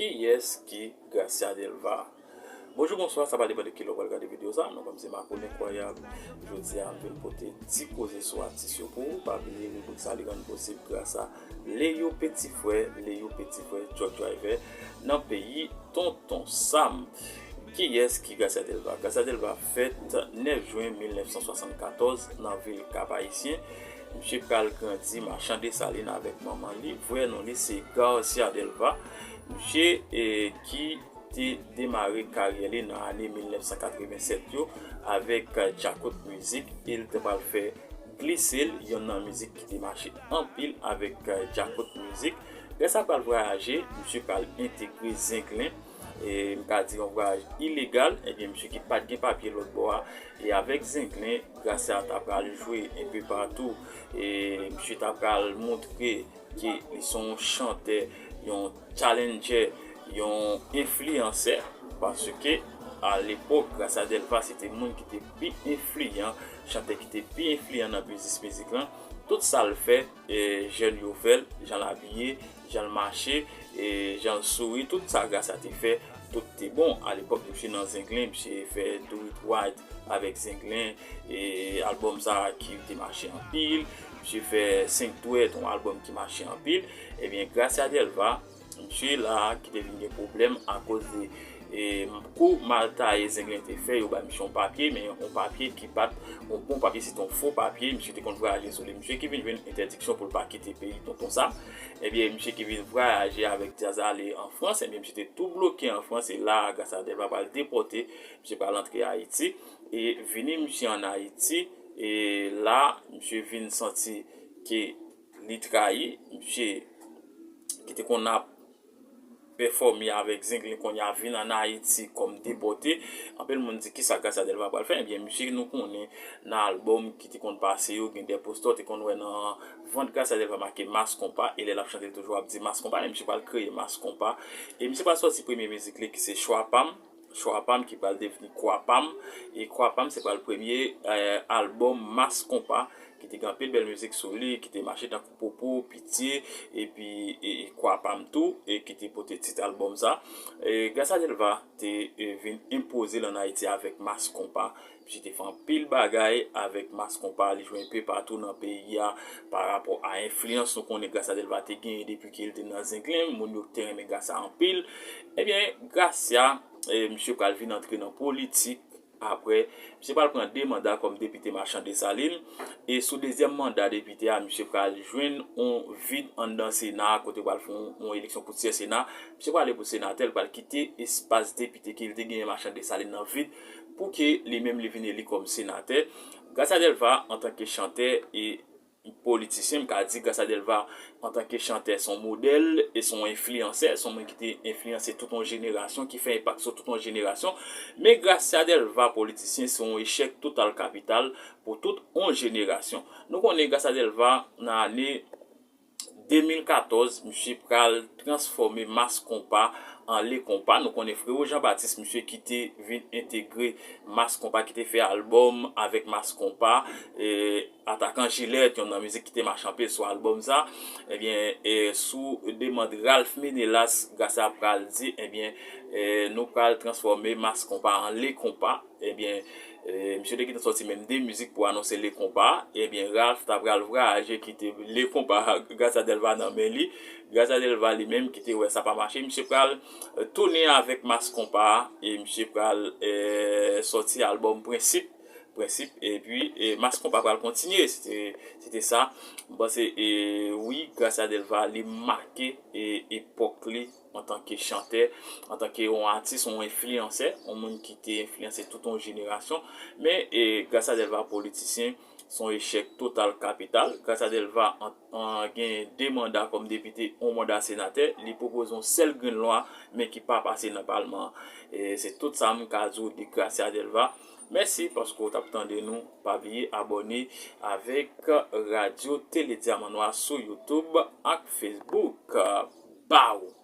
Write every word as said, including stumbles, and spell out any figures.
Kiyès ki Gracia Delva? Bonjou, bonswa, sa pa depann de kilè w pral gade videyo sa. Non, kòm se Makonnen Enkwayab, jodi a m vin pote ti koze sou atis yo pou ou. Pa bliye ribrik sa, li rann posib gras a Leyo Petit Frè, Leyo Petit Frè, truck driver nan peyi Tonton Sam. Kiyès ki Gracia Delva? Gracia Delva fèt nèf jen mil nèf san swasannkatòz nan vil Kap Ayisyen. Misye pral grandi machan Desalin avèk manman li. Vrè non li se Garcia Delva. Misye, eh, ki te demare karyè li nan ane mil nèf san katreven sèt yo avèk, eh, Djakout Music, e l te pral fè Glise l, yonn nan mizik ki te mache anpil avèk, eh, Djakout Music. Lè sa pral vwayaje, misye pral entegre Zenglen, e m ka di yon vwayaj ilegal, ebyen, misye ki pa t gen papye lòt bò a, e avèk Zenglen, Gracia ta pral jwe enpe patou, e misye ta pral montre ke li se yon chantè, yon challenger, yon enfliyansè, paske a lepòk, Gracia Delva se te moun ki te pi enfliyan, chantè ki te pi enfliyan nan biznis mizik lan. Tout sa l fè, e, jèn yo fè l, jan l abiye, jan l mache, e, jan l souri, tout sa Gracia te fè, tout te bon. A lepòk, misye nan Zenglen, misye fè Do It Right avèk Zenglen, e, albòm sa ki te mache anpil. Misye fè Senk Dwèt, yon albòm ki mache anpil. Ebyen, Gracia Delva, misye la ki te vin gen pwoblèm akoz de, e, kou mal taye Zenglen te fè, yo bay misye yon papye, men yon papye ki pa t yon bon papye, se te yon fo papye, misye te konn vwayaje sou li. Misye ki vin jwenn entèdiksyon pou l pa kite peyi Tonton Sam. Ebyen, misye ki vin vwayaje avèk djaz ale an Frans, ebyen, misye te tou bloke an Frans, e la, Gracia Delva pral depòte, misye pral antre Ayiti, e vini misye ann Ayiti, e la, misye vin santi ke li trayi, misye ki te konn ap pèfòme avèk Zenglen kounye a vin ann Ayiti kòm depòte. Anpil moun di, "Kisa Gracia Delva pral fè?" Ebyen, misye nou konnen nan albòm ki te konn pase yo, gen de posta w te konn wè nan vant Gracia Delva make Mass Konpa, e lè l ap chante, l toujou ap di Mass Konpa, men misye pral kreye Mass Konpa. E misye pral sòti premye mizik li ki se Chwa Pa M, Chwa Pa M ki pral devni Kwa Pa M. E Kwa Pa M se pral premye, eh, albòm Mass Konpa ki te gen anpil bèl mizik sou li, ki te mache tankou Popo, Pitye, epi, e, e Kwa Pa M tou, e ki te pote tit albòm sa. E Gracia Delva te, e, vin enpoze l ann Ayiti avèk Mass Konpa. Misye te fè anpil bagay avèk Mass Konpa, li jwe enpe patou nan peyi a pa rapò a enfliyans nou konnen Gracia Delva te genyen depi ke l te nan Zenglen, moun yo te renmen Gracia anpil. Ebyen, Gracia, e, misye pral vin antre nan politik apre. Misye pral pran de manda kòm depite machan Desalin, e sou dezyèm manda depite a, misye pral jwenn yon vid anndan Sena a, kote yo pral fè yon, yon eleksyon pou tyè Sena. Misye pral ale pou senatè, li pral kite espas depite ke li te genyen machan Desalin nan vid, pou ke li menm li vin eli kòm senatè. Gracia Delva, antanke chantè e politisyen, m ka di Gracia Delva, antanke chantè, se yon modèl e se yon enfliyansè, se yon moun ki te enfliyanse tout yon jenerasyon, ki fè enpak sou tout yon jenerasyon. Men Gracia Delva, politisyen, se yon echèk total kapital pou tout yon jenerasyon. Nou konnen Gracia Delva, nan ane de mil katòz, misye pral transfòme Mass Konpa an Le Konpa. Nou konnen Frero Jean Baptiste, misye ki te vin entegre Mass Konpa, ki te fè albòm avèk Mass Konpa, e, Atakan Jilèt, yonn nan mizik ki te mache anpil sou albòm sa. Ebyen, e, sou demann Ralph Ménélas, Gracia pral di, ebyen, e, nou pral transfòme Mass Konpa an Le Konpa. Ebyen, e, misye te gentan sòti menm de mizik pou anonse Le Konpa. Ebyen, Ralph ta pral vwayaje kite Le Konpa, Gracia Delva nan men li. Gracia Delva li menm ki te wè sa pa mache, misye pral, e, tounen avèk Mass Konpa, e misye pral, e, sòti albòm Prensip, Prensip, epi, e, Mass Konpa pral kontinye. Se te, se te sa. M panse, e, wi, Gracia Delva, li make, e, epòk li antanke chantè, antanke yon atis, yon enfliyansè, yon moun ki te enfliyanse tout yon jenerasyon. Men, e, Gracia Delva politisyen, se yon echèk total kapital. Gracia Delva an, an, gen de manda kòm depite, yon manda senatè. Li pwopoze yon sèl grenn lwa, men ki pa pase nan palman an. E se tout sa m ka di w de Gracia Delva. Mèsi paske w t ap tande nou. Pa bliye abòne avèk Radyo Tele Dyaman Nwa sou YouTube ak Facebook. Baw!